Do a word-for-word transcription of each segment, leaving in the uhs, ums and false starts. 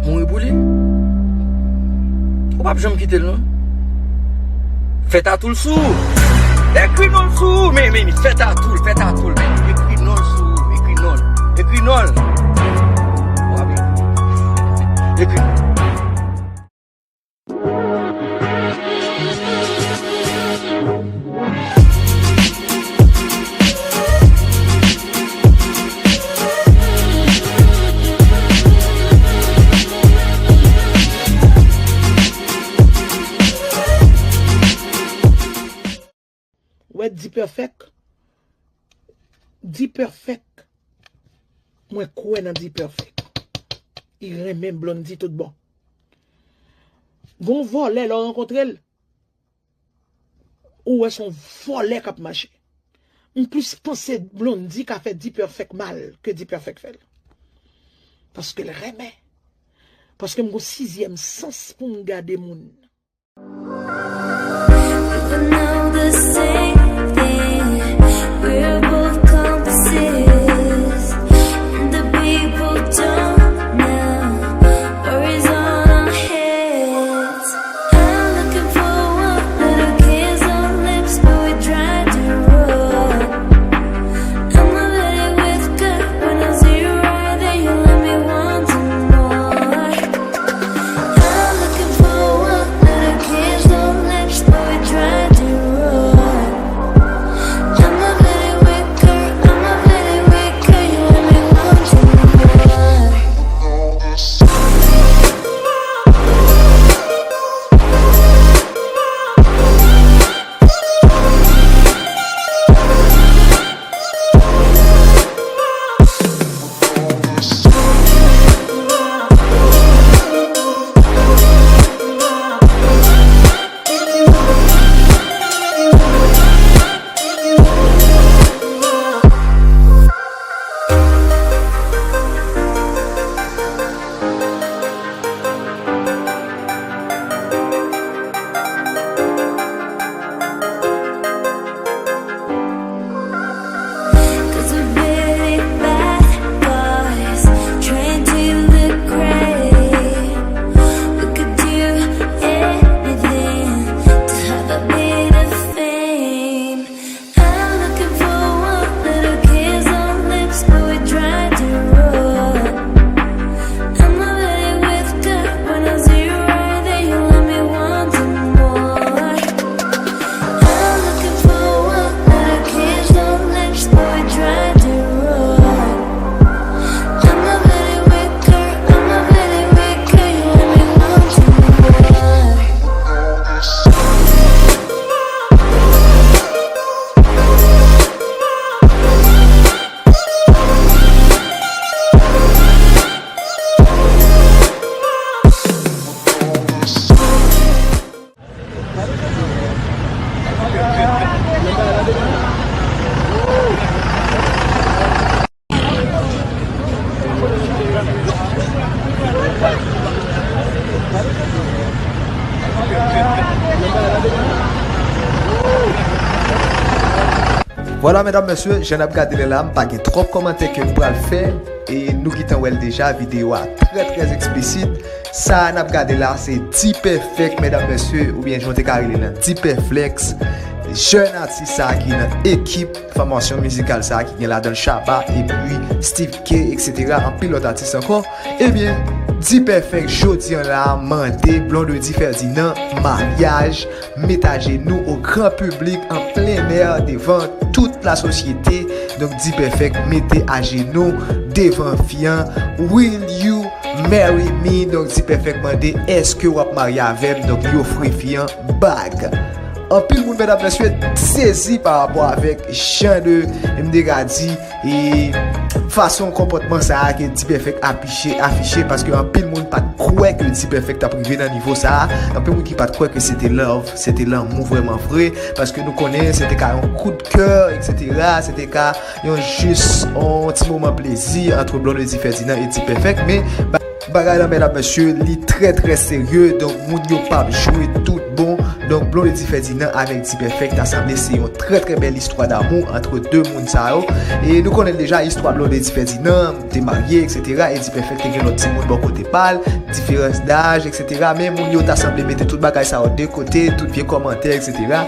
Mouri pou li. Ou p ap janm kite l, non. Fè tatou l sou ou. Ekri non l sou ou, men, men, men, fè tatou l, fè tatou l, men. Ekri non l sou ou, ekri non l. Ekri non l. W ap ekri. Ekri. Ou wè D-Perfect? D-Perfect. Mwen kwè nan D-Perfect. Li renmen Blondy tout bon. Gon vòlè lè w rankontre l, ou wè se yon vòlè k ap mache. M plis panse Blondy ka fè D-Perfect mal ke D-Perfect fè l. Paske l renmen. Paske m gon sizyèm sans pou m gade moun. We know the same thing. We're both compasses. And the people don't know. Worries on our heads. I'm looking for one little kiss on lips, but we dry the road. I'm already with good. When I see you right there, you let me want some more. I'm looking for one little kiss on lips, but we dry the road. I'm already with good. I'm already with good. You let me want some more. Cause we're big bad boys, trained to the grave. We could do anything to have a bit of fame. I'm looking for one little kiss on lips, but we dry the road. I'm already with good. When I see you right there, you let me want some more. I'm looking for one little kiss on lips, but we dry the road. I'm already with good. I'm already with good. You let me want some more. Vwala, medam, mesye, jan n ap gade lè la, m pa gen twòp kòmantè ke m pral fè, e nou gentan wè l deja, videyo a trè, trè eksplisit. Sa n ap gade la, se D-Perfect, medam, mesye, oubyen jan w te ka rele l lan, D-Perflex. Jèn atis sa a ki nan ekip fòmasyon mizikal sa a ki gen ladan l Shabba, epi Steve K, et cetera, anpil lòt atis ankò. Ebyen, D-Perfect jodi a la mande Blondedy Ferdinand maryaj, met ajenou o gran piblik, an plen è, devan tout lasosyete. Donk, D-Perfect mete ajenou devan fi an. "Will you marry me?" Donk, D-Perfect mande, "Èske w ap marye avè m?" Donk, li ofri fi an bag. Anpil moun, medam, mesye, sezi pa rapò avèk jan de, m te ka di, e fason konpòtman sa a ke D-Perfect afiche, afiche, paske anpil moun pa t kwè ke D-Perfect t ap rive nan nivo sa a. Anpil moun ki pa t kwè ke se te love, se te lanmou vrèman vre, paske nou konnen se te ka yon koudkè, et cetera. Se te ka yon jis yon ti moman plezi ant Blondedy Ferdinand e D-Perfect, men Bagay la, medam, mesye, li trè, trè serye. Donk, moun yo p ap jwe tout bon. Donk, Blondedy Ferdinand avèk D-Perfect, ta sanble se yon trè, trè bèl istwa damou antre de moun sa yo. E nou konnen deja istwa Blondedy Ferdinand, te marye, et cetera. E D-Perfect te gen lòt timoun bò kote pa l, diferans daj, et cetera. Men moun yo ta sanble mete tout bagay sa yo de kote, tout vye kòmantè, et cetera.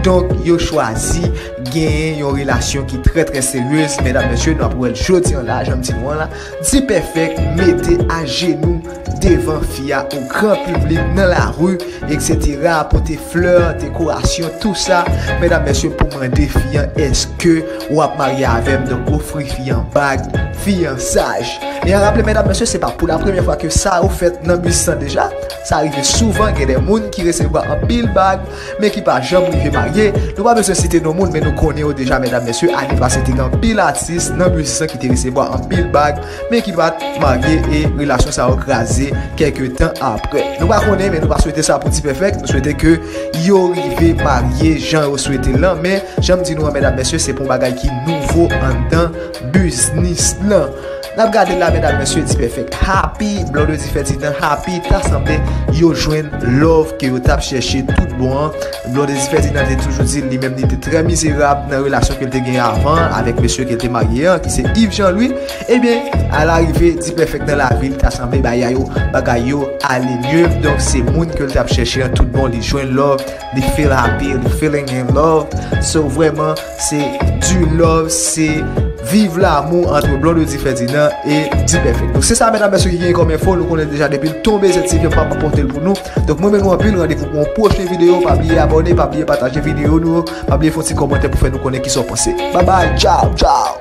Donk, yo chwazi genyen yon relasyon ki trè, trè seryez. Medam, mesye, nou ap wè l jodi an la, jan m di nou an la. D-Perfect mete ajenou devan fi a o gran piblik nan lari, et cetera. Pote flè, dekorasyon, tou sa. Medam, mesye, pou mande fi an, èske w ap marye avè m? Donk, ofri fi an bag fiyansaj. E an raple, medam, mesye, se pa pou la premyè fwa ke sa yo fèt nan biznis lan deja. Sa rive souvan, gen de moun ki resevwa anpil bag, men ki pa janm rive marye. Nou pa bezwen site non moun, men nou konnen yo deja, medam, mesye. Ane pase, te gen anpil atis nan biznis lan ki te resevwa anpil bag, men ki pa t marye, e relasyon sa yo kraze kèk tan apre. Nou pa konnen, men nou pa swete sa pou D-Perfect. Nou swete ke yo rive marye jan yo swete l lan. Men, jan m di nou an, medam, mesye, se pou yon bagay ki nouvo anndan biznis lan. N ap gade la, medam, mesye, D-Perfect happy, Blondedy Ferdinand happy, ta sanble yo jwenn love ke yo t ap chèche tout bon an. Blondedy Ferdinand te toujou di l, li menm, li te trè mizerab nan relasyon ke l te gen avan avèk mesye ke l te marye an, ki se Yves Jean Louis. Ebyen, alarive, D-Perfect nan lavi l, ta sanble bagay yo, bagay yo ale mye. Donk, se moun ke l t ap chèche an tout bon, li jwenn love, li feel happy, li feeling in love. So, vrèman, se du love, se viv lamou antre Blondedy Ferdinand e D-Perfect. Donk, se sa, medam, mesye, ki gen kòm enfo. Nou konnen deja depi l tonbe, Z T V pa pote l pou nou. Donk, mwen renmen nou anpil. Randevou pou yon pwochen videyo. Pa bliye abòne, pa bliye pataje videyo nou. Pa bliye fè yon ti kòmantè pou fè nou konnen kisa w panse. Bye bye, tchaw, tchaw.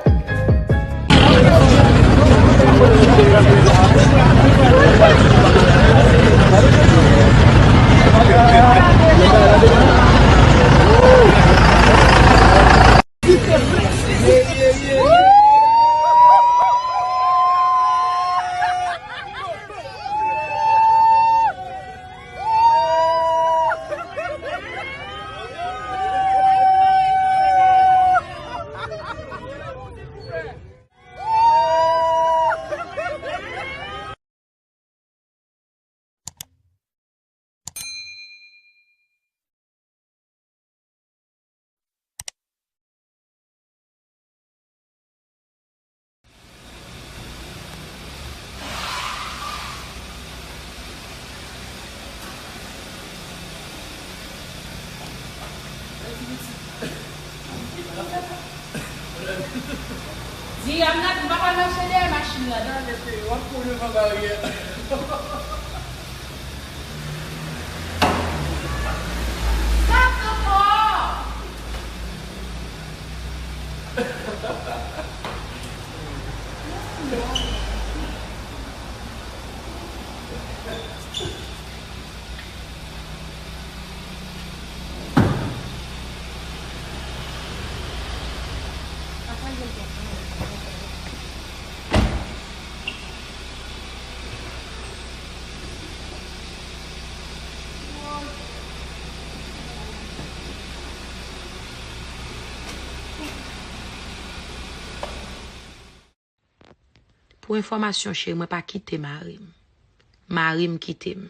Di Amnat, m pa pral mache dèyè machin la non. Gade ke w ap pran devan baryè. Sa fè fò! Pou enfòmasyon, cheri, mwen pa kite mari m. Mari m kite m.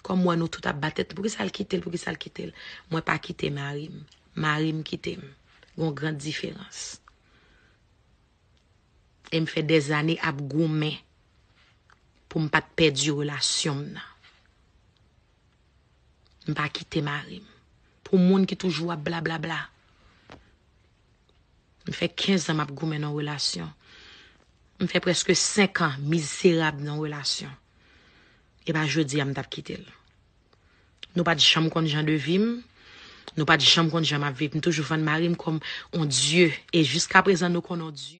Kòm m wè nou tout ap bat tèt nou, poukisa l kite l, poukisa l kite l? Mwen pa kite mari m. Mari m kite m. Gon gran diferans. E m fè dèzane ap goumen pou m pa t pèdi relasyon m nan. M pa kite mari m. Pou moun ki toujou ap blablabla. M fè kenz an m ap goumen nan yon relasyon. M fè prèske senk an mizerab nan yon relasyon. E pa jodi a m t ap kite l. Nou pa t janm konn jan de vi m. Nou pa t janm konn jan m ap viv. M toujou vann mari m kòm on dye. E jiskaprezan nou konn on dye.